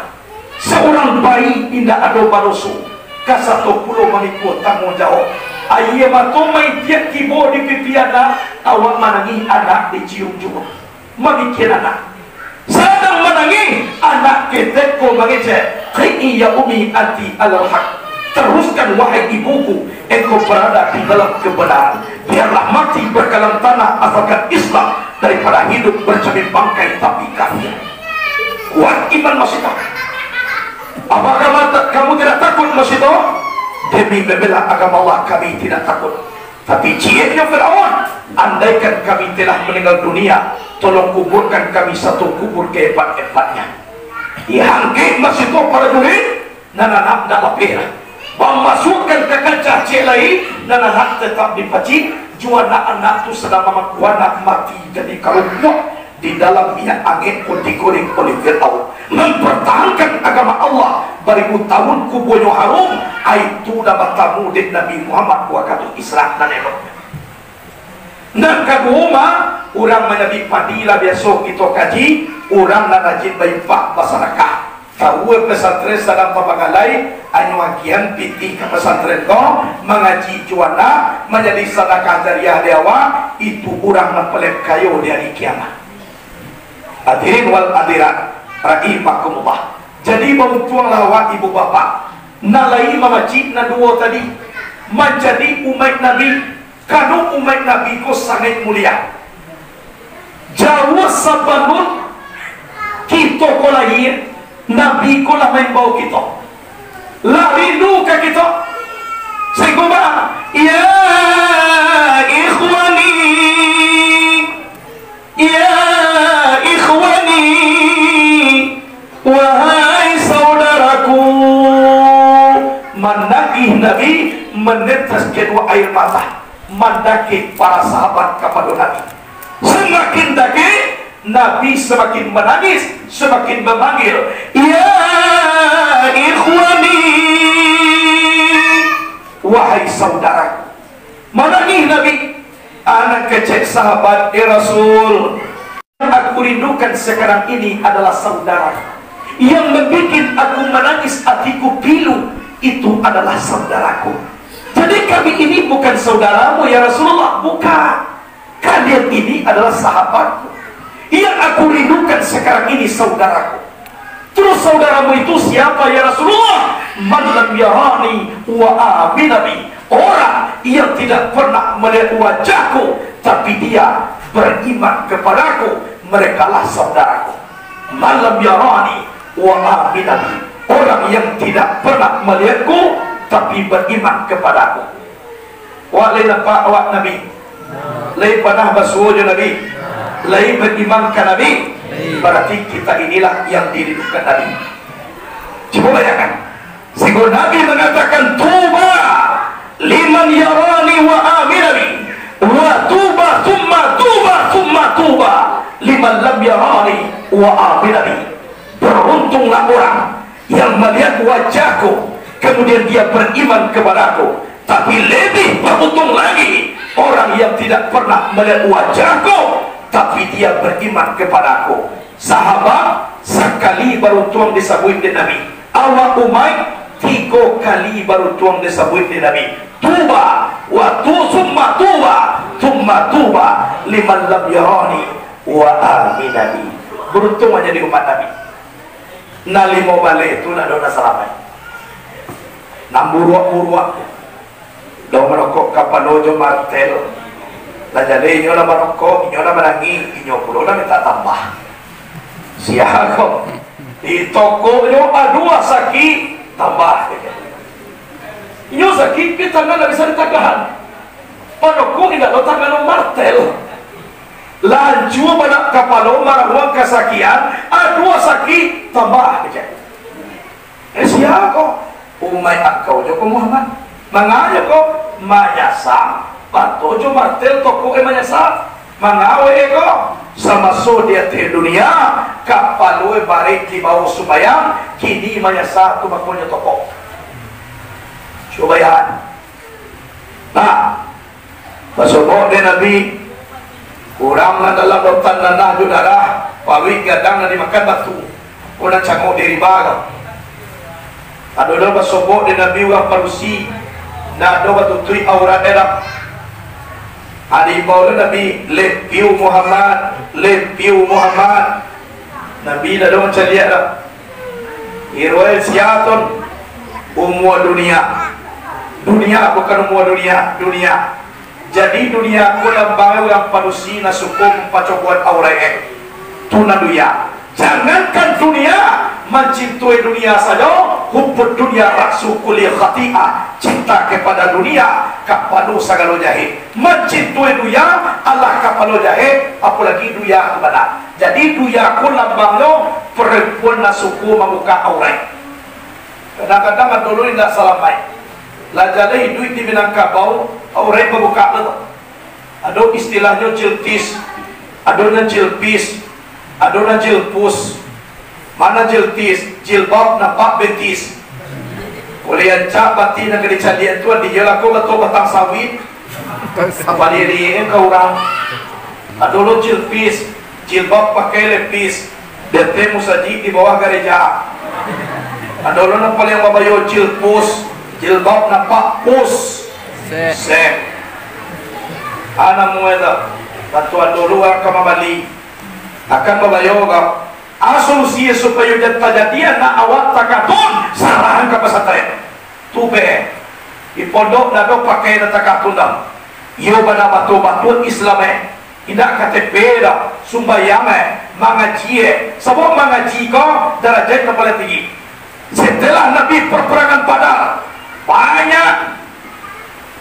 Saurang bayi indak ado badoso, ka sato pulo mamikua tangguang jawab. Aia mato maitiak tibo di pipi anak, awak manangih anak dicium juo. Mamikia anak. Sadang manangih, anak ketek ko mangecek, "Qi'i ya ummi, anti alal haq." "Teruskan, wahai ibuku, engkau berada di dalam kebenaran. Biarlah mati berkalam tanah asalkan Islam, daripada hidup bercermin bangkai tapi kafir." Kuat iman Masitoh. Apakah mata-, kamu tidak takut, Mas Ito? Demi membela agama Allah, kami tidak takut. Tapi cieknyo Firaun, andaikan kami telah meninggal dunia, tolong kuburkan kami satu kubur keempat-empatnya. Diangkek Mas Ito prajurit, nan anak ndak lapeh lah. Mamasuakkan ka kancah ciek lai, nan anak tetap dipacik, jo anak-anak tu sadang mamaku anak mati jadi karumpuak di dalam minyak angek ko digoreng oleh Firaun. Mempertahankan agama Allah, baribu tahun kubuanyo harum, ai tu dah batamu dek Nabi Muhammad wakatu Isra nan eloknyo. Nan kaduo mah, urang manyabik padi lah biaso kito kaji, urang nan rajin bainfak, basadakah. Tahu pesantren sadang bapagalai, anyo agiahan pitih ka pesantren ko, mangaji jo anak, manjadi sadakah jariah di awak, itu urang nan paliang kayo di ari kiamat. Hadirin wal hadirat rahimakumullah. Jadi bauntuanglah awak ibu bapak, nan lai mamacik nan duo tadi, manjadi umaik Nabi. Karano umaik Nabi ko sangaik mulia. Jauah sabalun kito ko lahia, Nabi ko lah maimbau kito. Lah rindu ka kito. Sahinggo baa? Ya ikhwani, ya ikhwani, wahai saudaraku. Manangih Nabi, manetes kedua air mata. Mandakek para sahabat kapado Nabi. Samakin dakek, Nabi samakin manangih, samakin mamanggil, "Ya ikhwani, wahai saudaraku." Manangih Nabi, anak kecek sahabat, "Ya Rasul, yang aku rindukan sekarang ini adalah saudara. Yang membuat aku menangis, hatiku pilu, itu adalah saudaraku." Jadi kami ini bukan saudaramu, ya Rasulullah, bukan. Kalian ini adalah sahabatku. Yang aku rindukan sekarang ini saudaraku. Terus saudaramu itu siapa, ya Rasulullah? "Man lam yarani wa amina bi." Orang yang tidak pernah melihat wajahku, tapi dia beriman kepadaku, merekalah saudaraku. "Man lam yarani wa amina bi." Orang yang tidak pernah melihatku, tapi beriman kepadaku. Awak lai nampak awak Nabi? Lai panah basuo jo Nabi? Lai beriman ka Nabi? Berarti kita inilah yang dirindukan Nabi. Cubo bayangkan. Sehingga Nabi mengatakan, "Tuba liman yarani wa amina bi, wa tuba summa tuba summa tuba liman lam yarani wa amina bi." Beruntunglah orang yang melihat wajahku, kemudian dia beriman kepadaku. Tapi lebih beruntung lagi orang yang tidak pernah melihat wajahku, tapi dia beriman kepadaku. Sahabat, sakali baruntuang disabuik dek Nabi. Awak umaik, tigo kali baruntuang disabuik dek Nabi. Tuba, wa tu summa tuba, summa tuba liman lam yarani wa amina bi. Beruntung manjadi umat Nabi. Nan limo baleh tu ndak ado nan salamaik. Nan buruak-buruak tu. Lah marokok kapalo jo martel. Lah jadi inyo lah marokok, inyo lah manangih, inyo pulo lah minta tambah. Sia ko? Di tokoknyo aduah sakik, tambah. Inyo sakik, pi tangan ndak bisa ditagahan. Marokok indak lo tangan martel. Lanjua badak kapalo marahuang kasakian, aduah sakik, tambah kecek. Eh, sia ko? Umaik angkau jo ko Muhammad. Mangayo ko? Manyasa. Pato jo martel tokok e manyasa. Mangawe ko? Samaso di ateh dunia, kapalo e barek di bawah sumbayang, kini manyasa tu bakonyo tokok. Cubo bayangkan. Nah, basobok dek Nabi, urang nan dalam lautan nanah jo darah, paruik gadang nan dimakan batu, ko nan cangok di riba ko. Ado lo basobok dek Nabi urang padusi, ndak ado batutuik aurat e doh. Diimbau lo Nabi, "Lempiu Muhammad, lempiu Muhammad." Nabi ndak ado mancaliak doh. Iruai sia tu? Umua dunia. Dunia, bukan umua dunia, dunia. Jadi dunia ko lambang urang padusi nan suko mampacobuan aurat e. Tu nan dunia. Jangankan dunia, Mancintoi dunia sajo, hubbud dunya ra'su kulli khati'ah. Cinta kepada dunia kapalo sagalo jahek. Mancintoi dunia alah kapalo jahek, apolagi dunia tu bana. Jadi dunia ko lambangnyo perempuan nan suko mambukak auraik. Kadang-kadang ado lo indak salamaik. Lah jaleh iduik di Minangkabau, auraik babukak lo tu. Ado istilahnyo jiltis, ado nan jilpis, ado nan jilpus. Mana jiltis? Jilbab nampak betis. Oleh ancak batin nan ka dicaliak tu, adiyo lah ko batok batang sawit. Apa diri ka urang. Ado lo jilpis, jilbab pakai lepis. Dete musajik di bawah gareja. Ado lo nan paliang babayo jilpus, jilbab nampak pus. Seh. Seh. Ana muai tu. Batu ado lo urang ka mambali. Akan babayo ka. Asolusi supayo jan tajadi anak awak takatun, sarahan ka pasantren. Tu be, di pondok ndak ado pakai nan takatun doh. Iyo bana batua-batua Islam, eh. Indak K T P doh, sumbayang, eh, mangaji, eh. Sabab mangaji ko darajat nan paling tinggi. Setelah Nabi perperangan Badar, banyak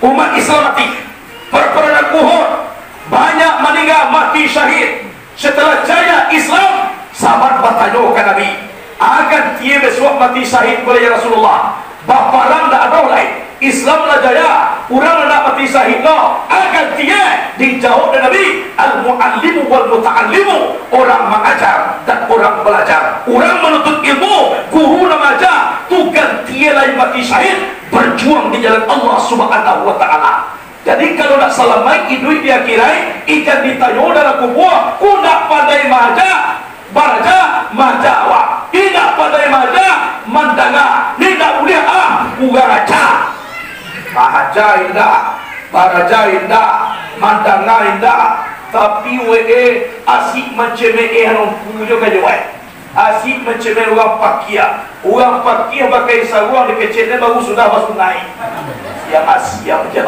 umat Islam mati. Perperangan Uhud, banyak maningga mati syahid. Setelah jaya Islam, sahabat batanyo ka Nabi, "A gantie bisuak mati syahid ko lai, ya Rasulullah? Baparang ndak ado lai. Islam lah jaya, urang lah ndak mati syahid lo. A gantie?" Dijawab dek Nabi, "Al-mu'allimu wal muta'allimu." Orang mangaja dan orang balajar. Urang manuntut ilmu, guru nan maaja, tu gantie lai mati syahid, berjuang di jalan Allah Subhanahu wa Ta'ala. Jadi, kalau nak salamaik iduik di akhirat, ikan ditanyo dalam kubua, "Ko nak pandai maaja, baraja, maaja awak. Indak pandai maaja, mandanga. Ni indak buliah, ah, kurang aja." Maaja indak, baraja indak, mandanga indak, tapi we, eh, asik mancemeh, eh, anu, punyo ka jawai. Asik mancemeh urang pakia. Urang pakia pakai saruang dikeceknyo baru sudah basunai. Siang-siang je.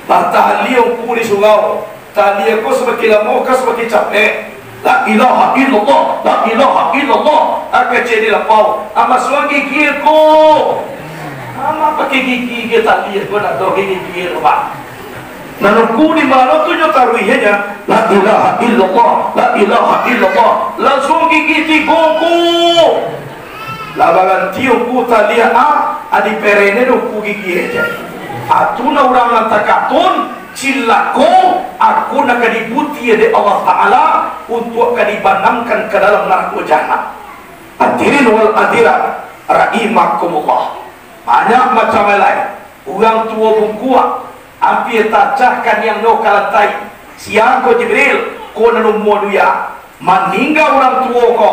Batahliang ku di surau. Tahliang ko samakin lamo ka samakin capek. La ilaha illallah, la ilaha illallah. Akecek di lapau. Amas suang gigi ko. Amas pakai gigi, gigi tahliang ko nak tahu gigi ko, Pak. Nan ungku di mano tu nyo taruih nyo, "La ilaha illallah, la ilaha illallah." Lansuang gigi tigo ku. Lah baranti ungku taliah a, a diperene do ungku gigi e. A tu nah urang nan takatun, cilako, aku nan ka dibuti dek Allah Ta'ala, untuak ka dibanamkan ka dalam narako jahanam. Hadirin wal hadirat, rahimakumullah. Banyak macam lai. Urang tuo bungkuak, ampia tacah kaniangnyo ka lantai. Sia ko Jibril, ko nan umua duya. Maningga urang tuo ko,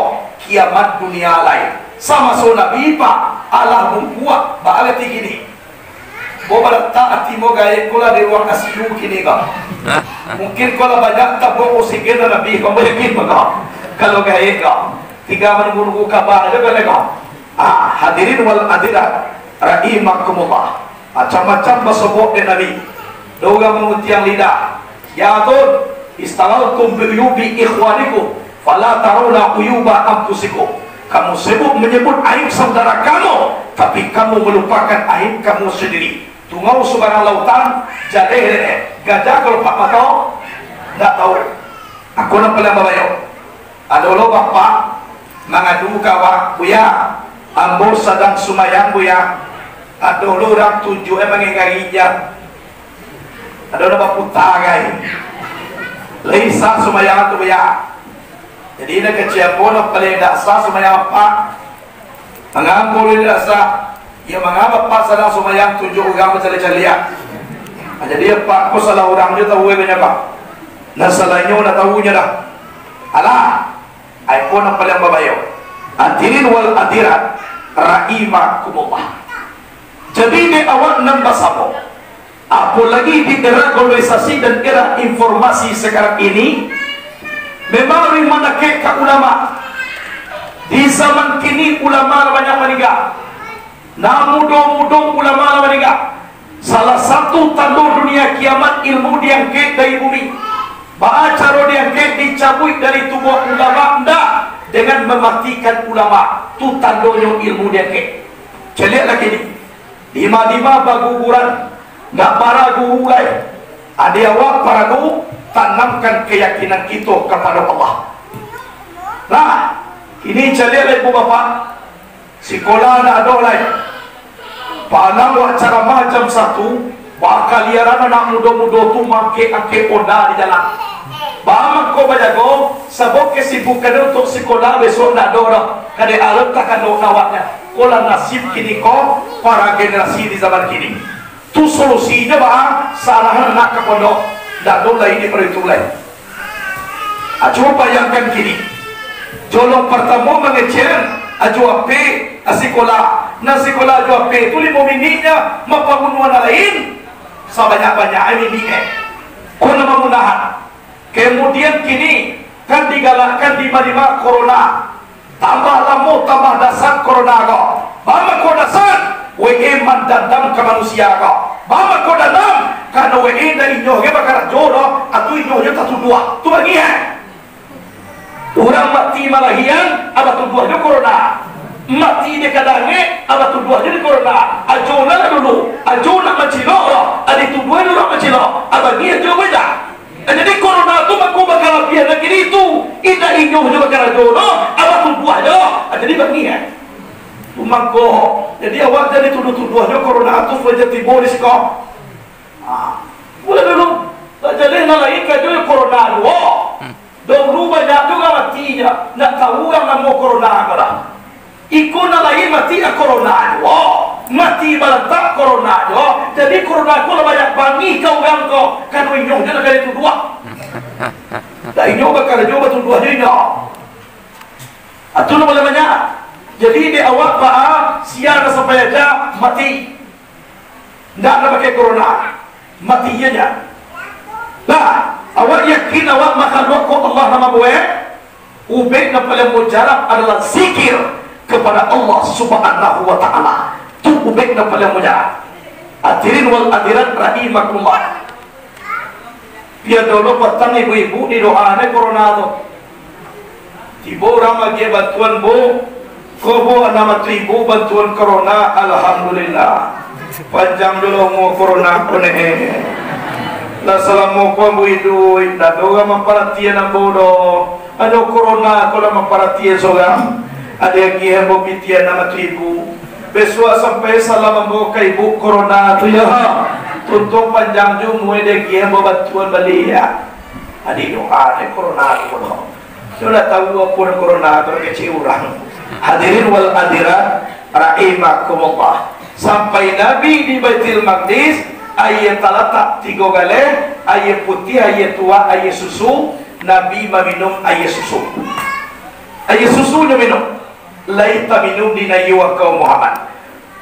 kiamat dunia lai. Samaso Nabi, Pak, alah bungkuak, baa arati kini? Bo balatak ati mo gaek ko lah di ruang I C U kini ko. Mungkin ko lah banyak tabuang oksigen lah Nabi, ko yakin ko. Kalau gaek ko, tingga manunggu-nunggu kaba ajo ko lai ko. Ah, hadirin wal hadirat, rahimakumullah. Macam-macam basobok dek Nabi. Ado urang mangutiang lidah. Ya Tun, istalaltum bi uyubi ikhwanikum, fala tarawna uyuba anfusikum. Kamu sibuk menyebut aib saudara kamu, tapi kamu melupakan aib kamu sendiri. Tungau subarang lautan, jaleh dek, gajah kalau pak mato, ndak tahu. Aku nan paliang babayo. Ado lo bapak mangadu ka awak, "Buya, ambo sadang sumayang, Buya." Ado lo urang tunjuak e mangingari jan. Ado lo baputa gai. Lai sah sumayang tu, Buya. Jadi, nan kecek ambo, nan paliang indak sah sumayang apak. Manga ambo lai indak sah? Iyo, manga apak sadang sumayang tunjuak urang bacaliak-caliak. Nah, jadi apak ko salah urang jo tahu e banyak, Pak. Nan salahnyo ndak tahu nyo dah. Alah, ai ko nan paliang babayo. Hadirin wal hadirat, rahimakumullah. Jadi, dek awak nan basamo, apolagi di era globalisasi dan era informasi sekarang ini, memang harus manakek ka ulama. Di zaman kini, ulama lah banyak maningga. Nan mudo-mudo ulama lah maningga. Salah satu tando dunia kiamat, ilmu diangkek dari bumi. Baa caro diangkek, dicabuik dari tubuah ulama? Ndak. dengan mamatikan ulama, tu tandonyo ilmu diangkek. Caliaklah kini, dima-dima baguguran, ndak bara guru lai. Adeh awak paralu tanamkan kayakinan kito kapado Allah. Nah, kini caliaklah ibu bapak, sikola ndak ado lai. Palang wak caramah jam satu, bakaliaran anak mudo-mudo tu mangkek-angkek onda di jalan. Baa mangko bajago, sabab kasibukan untuak sikola bisuak ndak ado doh, kadek alun takandok awaknyo. Kolah nasib kini ko para generasi di zaman kini. Tu solusinyo baa, sarahan anak ka pondok, ndak ado lai di paritu lai. Ajo bayangkan kini, jolong partamo mangecek, ajo apek, asikola. Nan sikola ajo apek tu limo miniknyo mambabunuah nan lain, sabanyak-banyak ai miniknyo. Ko nan mamunahan. Kemudian kini, kan digalakkan dima-dima corona. Tambah lamo, tambah dasak corona ko. Baa mangko dasak, W A mandandam ka manusia ko. Baa mangko dandam, karano W A indak inyo ge bakarajo doh, atau inyo nyo tatuduah. Tu bangih, eh? Urang mati malahian, abah tuduah jo corona. Mati di kadangek, abah tuduah jo di corona. Ajo lah dulu, ajo nak mancilok doh, ado tuduah jo urang mancilok. Abah bangih ajo beda. Jadi corona tu mangko bakalabiahan nan kini tu. Indak inyo nyo bakarajo doh, abah tuduah jo. Ah, jadi bangih, eh. Tu mangko, jadi awak jan dituduah-tuduah jo corona tu sudah tibo di siko. Ah, mulai dulu. Tak jaleh nan lain karajo jo corona juo. Dahulu banyak juo urang mati nyo, ndak tahu urang namo corona ko doh. Iko nan lain mati ka corona juo, mati balantak corona juo. Jadi corona ko lah banyak bangih ka urang ko, karano inyo nyo nan ka dituduah. Dak inyo bakarajo batuduah jo inyo. Atu lah banyak. Jadi dek awak baa, sia nan sampai aja mati. Ndak nan pakai corona. Mati iyonya. Lah, awak yakin awak makhluk ko Allah nan mambuek? Ubek nan paling mujarab adalah zikir kepada Allah Subhanahu wa Ta'ala. Tu ubek nan paling mujarab. Hadirin wal hadirat rahimakumullah. Pian dulu patang ibu-ibu didoa ni corona tu. Tibo urang maagiah bantuan, Bu. Ko, Bu, anam ratuih ribu bantuan corona, alhamdulillah. Panjang juo lah umua corona ko ne. Lah salamo ko ambo iduik, ndak ado urang mamparatian ambo doh. Hanyo corona ko lah mamparatian surang. Ado agiah ambo pitih anam ratuih ribu. Bisuak sampai salam ambo ka ibu corona tu, yo. Tuntuang panjang juo umua, diagiah ambo bantuan baliak. Adi doa dek corona tu, doh. Nyo lah tahu apo nan corona tu, kecek urang. Hadirin wal hadirat rahimakumullah. Sampai Nabi di Baitul Maqdis, aia talatak tigo galeh, aia putiah, aia tuak, aia susu. Nabi maminum aia susu. Aia susu nyo minum. Lai taminum di nan iyo angkau Muhammad.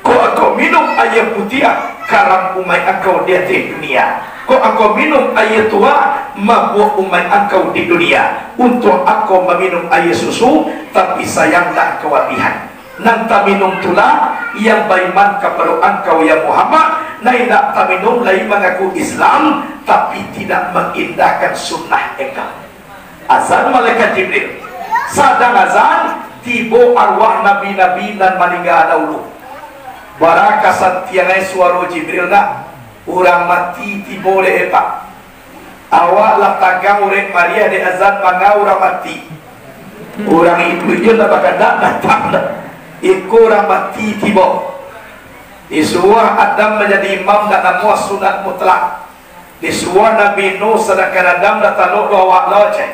Kok angkau minum aia putiah, karam umaik angkau di ateh dunia. Kok angkau minum aia tuak, mabuak umaik angkau di dunia. Untuang angkau maminum aia susu, tapi sayang ndak angkau abihan. Nan taminum tu lah yang baiman kapado angkau, ya Muhammad. Nan indak taminum lai mangaku Islam, tapi tidak mangindahkan sunnah engkau. Azan malaikat Jibril. Sadang azan, tibo arwah nabi-nabi nan maningga dahulu. Bara ka santiang ai suaro Jibril nak, urang mati tibo dek e, Pak. Awak lah tagang urek mariah dek azan manga urang mati. Urang iduik jo lah bakandak datang dah. Iko urang mati tibo. Disuruah Adam manjadi imam, ndak namuah sunat mutlak. Disuruah Nabi Nuh, sadangkan Adam ndak talok doh awak lo, ceh.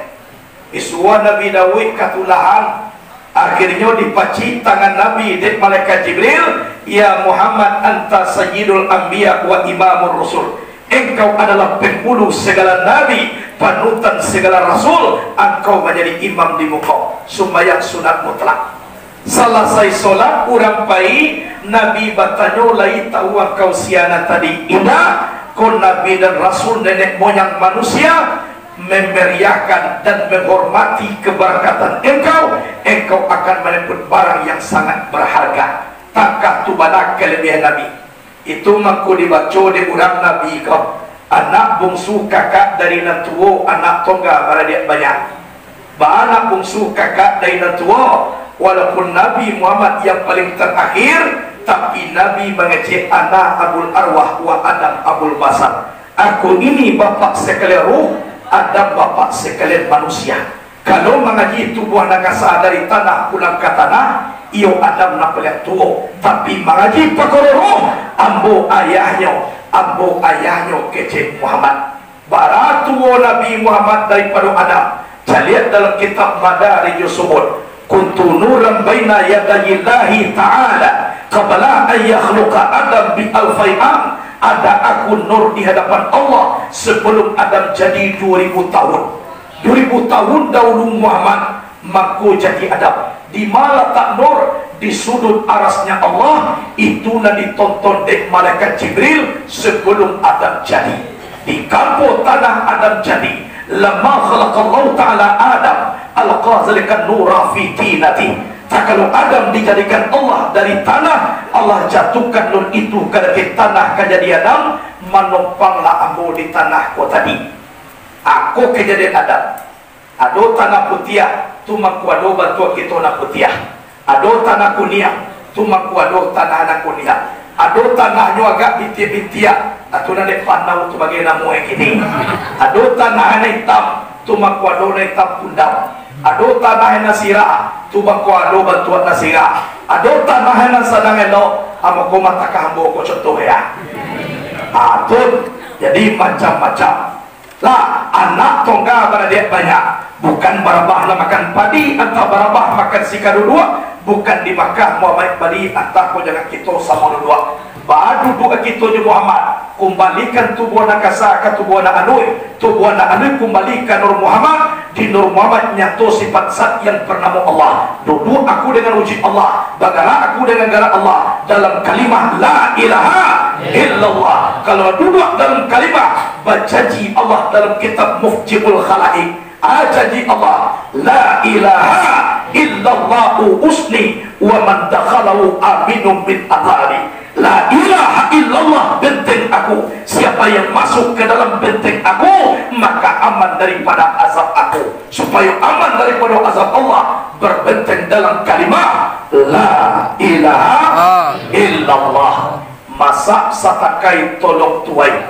Disuruah Nabi Daud katulahan. Akhirnyo dipacik tangan Nabi dek malaikat Jibril, "Ya Muhammad, anta sayyidul anbiya wa imamur rusul." Engkau adalah penghulu segala nabi, panutan segala rasul, angkau manjadi imam di muko. Sumbayang sunat mutlak. Salasai solat, urang pai, Nabi batanyo, "Lai tahu angkau sia nan tadi?" "Indak." "Ko Nabi dan Rasul, nenek moyang manusia, memeriahkan dan menghormati keberangkatan engkau, engkau akan manyambut barang yang sangat berharga." Takah tu bana kalabiahan Nabi. Itu mangko dibaco dek urang Nabi ko, anak bungsu kakak dari nan tuo, anak tongga baradiak banyak. Baanak bungsu kakak dari nan tuo. Walaupun Nabi Muhammad yang paling terakhir, tapi Nabi mangecek ana Abul Arwah wa Adam Abul Basar. Aku ini bapak sekalian ruh, Adam bapak sekalian manusia. Kalau mangaji tubuah nan kasa dari tanah pulang ka tanah, iyo Adam nan paliang tuo. Tapi mangaji pakaro ruh, ambo ayahnyo, ambo ayahnyo kecek Muhammad. Bara tuo Nabi Muhammad daripado Adam? Caliak dalam kitab Madarijus Subul, "Kuntu nuran baina yadayillahi ta'ala qabla an yakhluqa Adam bi alfai am." Ada aku nur di hadapan Allah sebelum Adam jadi dua ribu tahun. Dua ribu tahun dahulu Muhammad, mako jadi Adam. Di ma latak nur? Di sudut arasnya Allah, itu nan ditonton dek malaikat Jibril sebelum Adam jadi. Di kampo tanah Adam jadi, lama khalaqallahu ta'ala Adam, alqa zalikan nura fi tinati. Takalo Adam dijadikan Allah dari tanah, Allah jatuhkan nur itu ka dake tanah ka jadi Adam, manompanglah ambo di tanah ko tadi. Ako kajadian Adam. Ado tanah putiah, tu mangko ado bantuak kito nan putiah. Ado tanah kuniang, tu mangko ado tanah nan kuniang. Ado tanahnyo agak bintiak-bintiak, ah, tu nan dek panau tu bagai namo e kini. Ado tanah nan itam, tu mangko ado nan itam pundam. Ado tanah nan sirah, tu mangko ado bantuak nan sirah. Ado tanah nan sadang elok, ah, mangko matakah ambo ko contoh ya. Ah, tu, jadi macam-macam. Lah, anak tongga baradiak banyak, bukan barabah lah makan padi, antah barabah makan sikaduduak, bukan di Makkah Muhammad bali, antah ko jangan kito samo duduak. Baduduak kito jo Muhammad, kumbalikan tubuah nan kasa ka tubuah nan aluih, tubuah nan aluih kumbali ka Nur Muhammad, di Nur Muhammad nyato sifat zat yang bernamo Allah. Duduak aku dengan wujud Allah, bagarak aku dengan garak Allah, dalam kalimah la ilaha illallah. Kalau duduak dalam kalimah, bajanji Allah dalam kitab Mufjibul Khalaik, ah, janji Allah, "La ilaha illallahu usni, wa man dakhalahu aminun min azabi." La ilaha illallah benteng aku, siapa yang masuk ke dalam benteng aku, maka aman daripada azab aku. Supayo aman daripada azab Allah, berbenteng dalam kalimah la ilaha illallah. Masak satakai tolong tuai,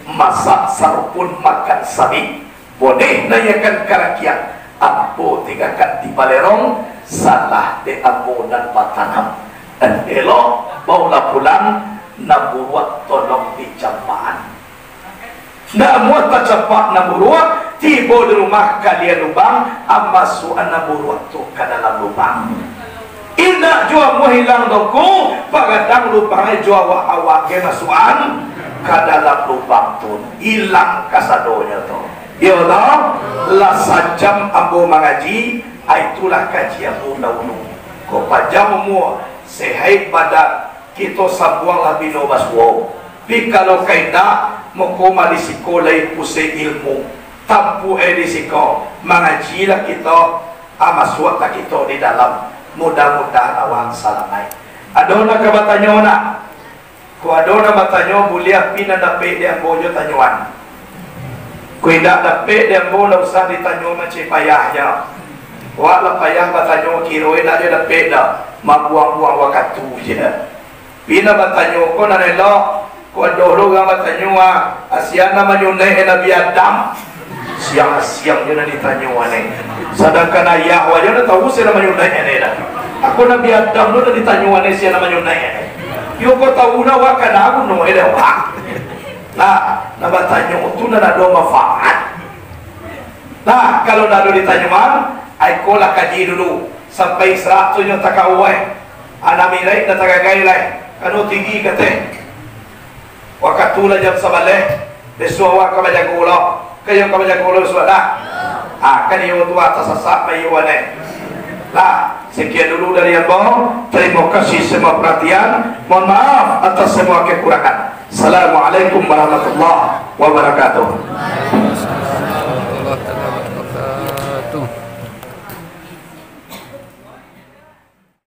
masak sarupun makan sabik. Boneh naiakan karakiang, ambo tinggakan di balerong, salah dek ambo nan batanam. Nan elok, baolah pulang, nan buruak tolong dicampakan. Ndak amuah tacapak nan buruak, tibo di rumah kalian lubang, amasuakan nan buruak tu ka dalam lubang. Indak juo amuah ilang doh ko, pagadang lubang e jo awak-awak ge masuakan ka dalam lubang tu. Ilang kasadonyo tu. Iyo toh, lah sajam ambo mangaji, ah, itulah kaji ambo dahulu. Kok panjang umua, sehaik badan, kito sambuanglah bino basuo. Pi kalau ka indak, mako mah di siko lai pusek ilmu. Tampuak e di siko, mangajilah kito, ah, masuaklah kito di dalam. Mudah-mudahan awak salamaik. Ado nan ka batanyo nak? Kok ado nan batanyo, buliah pi nan dapek di ambo jo tanyoan. Kok indak dapek di ambo, ndak usah ditanyo, mancari payah je. Awak lah payah batanyo, kiro indak jo dapek doh, mabuang-buang wakatu je. Pi nan batanyo ko nan elok, kok ado lo urang batanyo, ah, sia nan manyunaik Nabi Adam. Siang-siang jo nan ditanyo ane. Sadangkan ayah wajo ndak tahu sia nan manyunaik ane dah. Ako Nabi Adam tu nan ditanyo ane sia nan manyunaik ane. Yo ko tahu nah wak kana guno ele wak. Nah, nan batanyo tu nan ado manfaat. Nah, kalau ndak ado ditanyoan, ai ko lah kaji dulu. Sampai sarato nyo takauai. Anak mirai dah tagagai lai. Kano tinggi kateh. Wakatu lah jam sabaleh, bisuak awak ka bajago lo. Ka iyo ka bajago lo bisuak dah? Ah, kan iyo tu atas sasak pa iyo ane. Lah, sekian dulu dari ambo. Terima kasih semua perhatian. Mohon maaf atas semua kekurangan. Assalamualaikum warahmatullahi wabarakatuh.